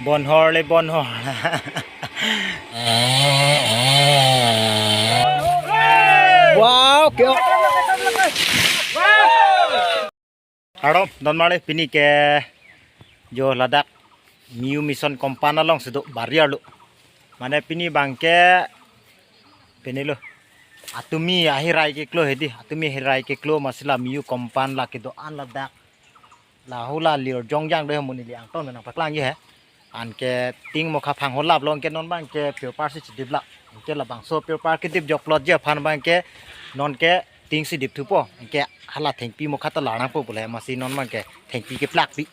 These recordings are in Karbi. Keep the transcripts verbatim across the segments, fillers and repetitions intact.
Bonhor le bonhor. Wow, ke-ong. Ardom, donmarli, pini ke jo ladak Miyu Mission Compound alongsi do, bari arlo. Mane pini abangke pini lo. Atumi ahirai keklo hedi, atumi ahirai keklo, masi la Miyu Compound la kedo-an ladak. La hula lir jongjang do he, mo neli angton nangpaklangji he. Anke ting mokha phang holap lo, anke non abangke pure par si chidip la. Anke labangso pure par kedip jok plot ji aphan abangke non ke ting si dip thupo. Anke hala thengpi mokha ta la nangpo pule, masi non abangke thengpi keplakpi.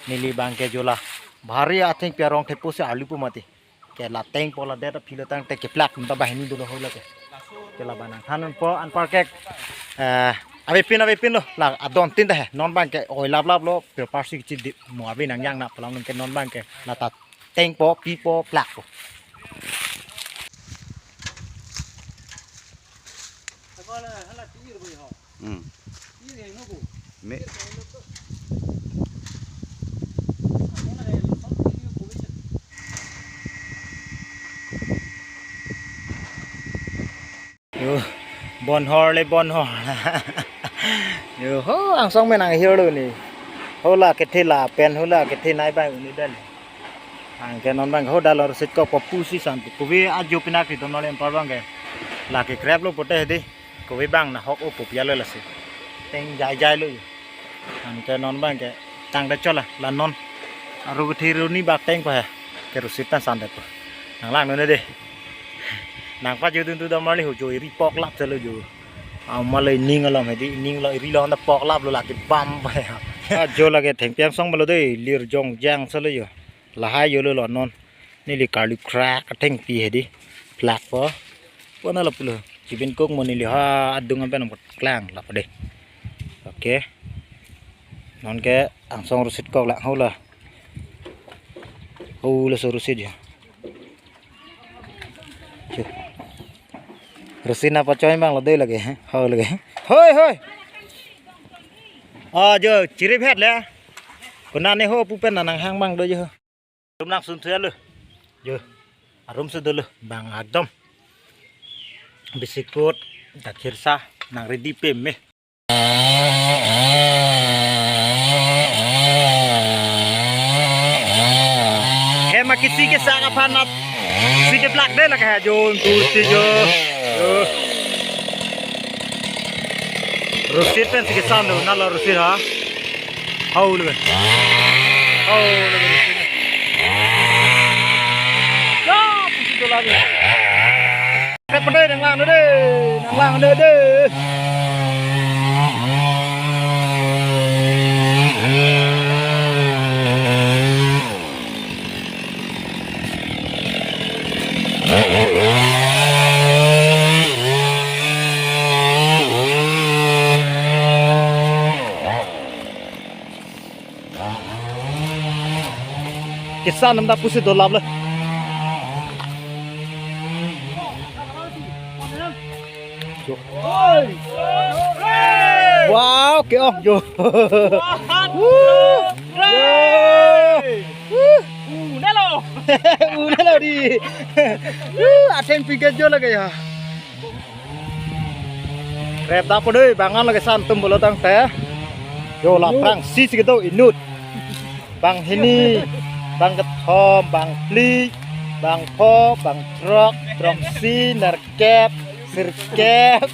Neli abangke jo la bari athengpi arong thepo si arlipo mati. Ke la tengpo, la det aphi lo tangte keplak ta banghini dolo ho lake. Ke la ba nangthanpo anparke, eh, avepin avepin lo, la adon tin ta he, non abangke oi laplap lo, pure par si chidip, mo ave nangjang na palam, non ke non abangke la ta tengpo, pipo, plakpo. Hmm. Me. Yo, bonhor le bonhor. Yo, ho, angsong me nanghirlo ni. Hola kethe lapen, hola kethe nai bai uni dan. Anke non abang ho dalo rusit ko papu si santi. Kove ajo pinak ri donmarli anpar abangke. Lake krep lo pote hedi. Kove abang nahok o popia lo lasi. Teng jai jai lo yo. Anke non abangke tangte chola la non. Aru kethe ru ni bak tengpo he. Ke rusit pen sandepo. Nanglangnon de. Nangpajut dun tu donmarli ho, jo iri poklap selo jo. Amat le ning alom hedi, ning lo iri lo na poklap lo lake bam pa ya. Ajo lake thengpi angsong malo de, lir jongjang selo jo. Lahai jo lo lo non. Neli karli krak athengpi hedi. Plakpo. Pona lo pulo. Chibin kok mo neli ha adung ampen mo klang lapo de. Oke. Non ke angsong rusit kok lang ho la. Ho laso rusit jo. Chu. Rusit na pachoi abang lo de lake, he? Ho lake. Hoi, hoi. Ah, jo, chirip het le. Kona ne ho pupen na nanghang abang do jo. Arum nangsun thuya lo. Jo. Arum si dolo, bang akdom. Bisikut, gakhir sa, nang ready peme. Hem akisi kesang aphan nat si keplak de lake ha, jo, tu si jo. Jo. Rusit pen si kesan do, nalo rusit ha. Hau lebe. Hau lebe rusit. Ya, pusi dola de. Ket pede nanglang de, nanglang de de. Kesan nam ta pusi dolap le. Wow, ke-ong jo. Woo. Yo. Woo. Unelo. Unelo di. Woo, athengpi ke jo lake ya. Rep dapo dei, bang an lake san tum bolo tangte. Jo la prang si si kedo inut. Bang hini, bang kethom, bang phli, bang pho, bang throk, throk si, nerkep, sirkep,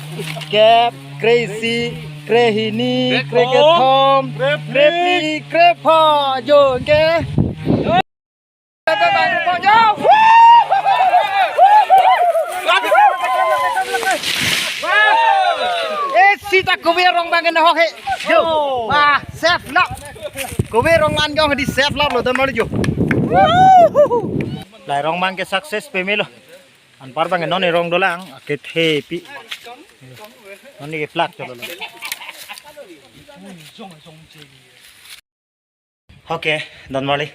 kep, kre si, kre hini, kre kethom, kre phli, kre pho. Jo, ke? Eh, sita kove arong bang kena hok he. Jo. Wah, safe lo. Kove arong an jong di safe lo, lo dan mari jo. Lai arong bang ke success peme lo. Anpar bang non arong dolang, ke thepi. Non ni keplak cholo lo. Oke, don marli.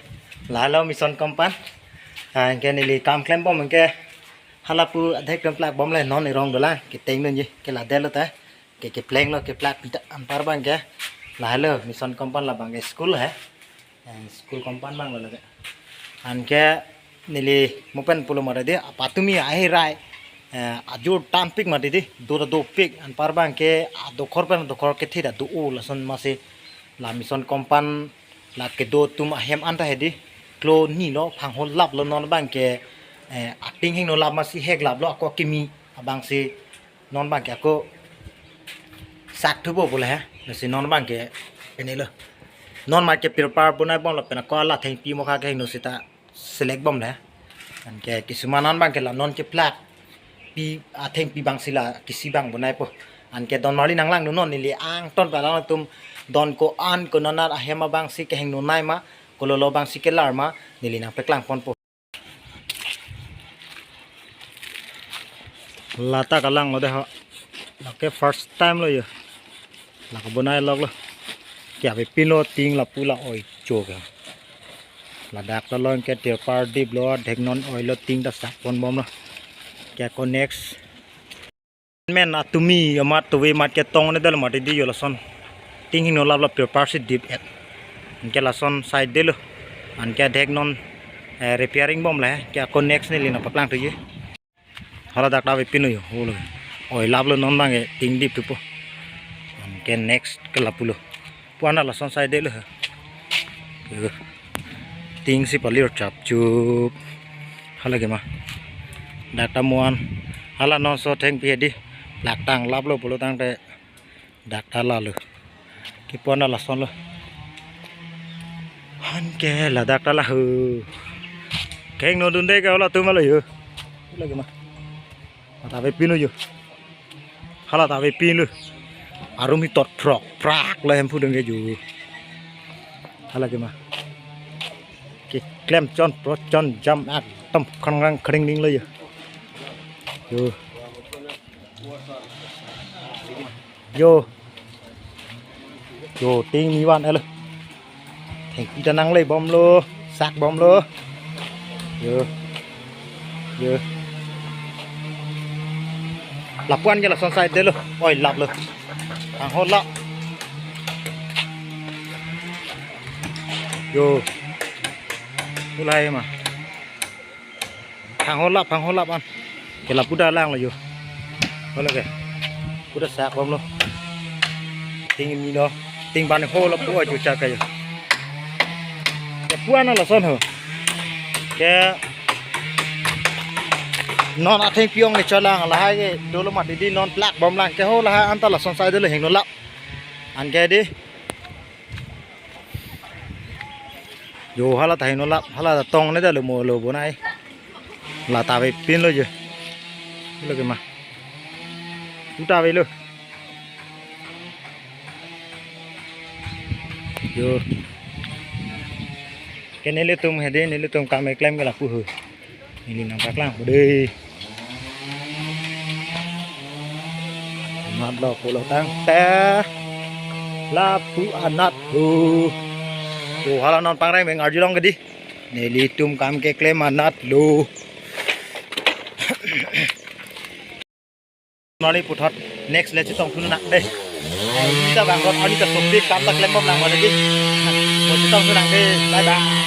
Lahelo Mission Compound. Ah, anke neli kam klembom anke halapu adhek klem plak bom le non arong dolang. Keteng dunji ke ladet lo ta. Ke kepleng lo keplak pita anpar bang ke. Lahelo Mission Compound labang ke school he. Eh, school compound bang lo lake. Anke neli mo pen pulo mati di, apatumi ahirai, eh, ajur tampik mati di, do ta dopik, anpar abangke adokhor pen adokhor kethe ta do-o lason masi, la mission compound, la kedo atum ahem anta hedi, klo ni lo, phangho lap lo non abangke, eh, ating hingno lap masi hek lap lo, ako kimi abangsi non abangke ako sak thupo pule he, lasi non abangke pini lo. Non abangke pirpar bonai bomlo pen ako la thengpi mokha ke hingno sita select bomle. Anke kisuman non abangke la non keplak pi athengpi abangsi la kisi abang bonaipo. Anke don marli nanglangdun non neli angton palang atum don ko-an konat ahem abangsi kehingno nai ma, kololo abangsi kelar ma, neli nangpaklang ponpo. Lata kalang lo de ho. Lake first time lo yo. Lake bonai lok lo. Ke avepin lo ting lapu la oi chok ya. Ladak ta lo ke tirpal dip lo, dhek non oi lo, ting ta sak pon bomlo. Ke ako next. Men atumi amat tuve mat ke tong ne dal mati di yo lason. Ting hingno lap lo pirpar si dip et. Anke lason side de lo. Anke dhek non, eh, repairing bomle. Ke ako next neli nangpaklang thuji. Hala dak ta avepin lo yo, holo. Oi lap lo non abangke ting dip thupo. Anke next ke lapu lo. Puan ta lason side de lo. Yo. Ting si palir chapchup. Hala ke ma. Dak ta muan. Hala non so thengpi hedi. Laktang lap lo pulo tangte. Dak ta la lo. Kepuan ta lason lo. Anke ladak ta la ho. Kehingno dunde ke halatum lo yo. Lake ma. Hala ta avepin lo yo. Hala ta avepin lo. Arum hi tot phrok prak lo hemphu dengke yo. Hala ke ma. Keklem chon pro chon jam ak tom khrang khrang khring ding lo yo. Yo. Yo. Yo, ting ni van elo. Thengpi ta nangle bomlo, sak bomlo. Yo. Yo. Lapuan ke lason side de lo. Oi, lap lo. Phangho lap. Yo. Ulai ma. Phangho lap, phangho lap an. Ke lapu ta lang lo yo. Holo ke. Pu ta sak bomlo. Ting ni lo. Ting ban ho lo pu ajo chak ke yo. Kepuan ta lason ho. Ke non athengpi ong ne cholang lahai ke dolo mati di non plak bomlang ke ho lahai anta lason side de lo hingno lap. Anke di. Yo, hala ta hingno lap, hala ta tong ne dal lo mo lo bonai. La ta avepin lo yo. Lake ma. Pu ta avelo. Yo. Ke nelitum hedi, nelitum kam keklem ke lapu ho. Neli nangpaklang po dei. Anat lo pulo tangte. Lapu anat ho. Yo, hala non pangreng beng arjulong ke di. Nelitum kam keklem anat lo. Nari puthot next le chetong thu nang dei. Ani ta bang rot ani ta sopik kam ta klem bom nang mati di. Mo chetong thu nang dei. Bye bye.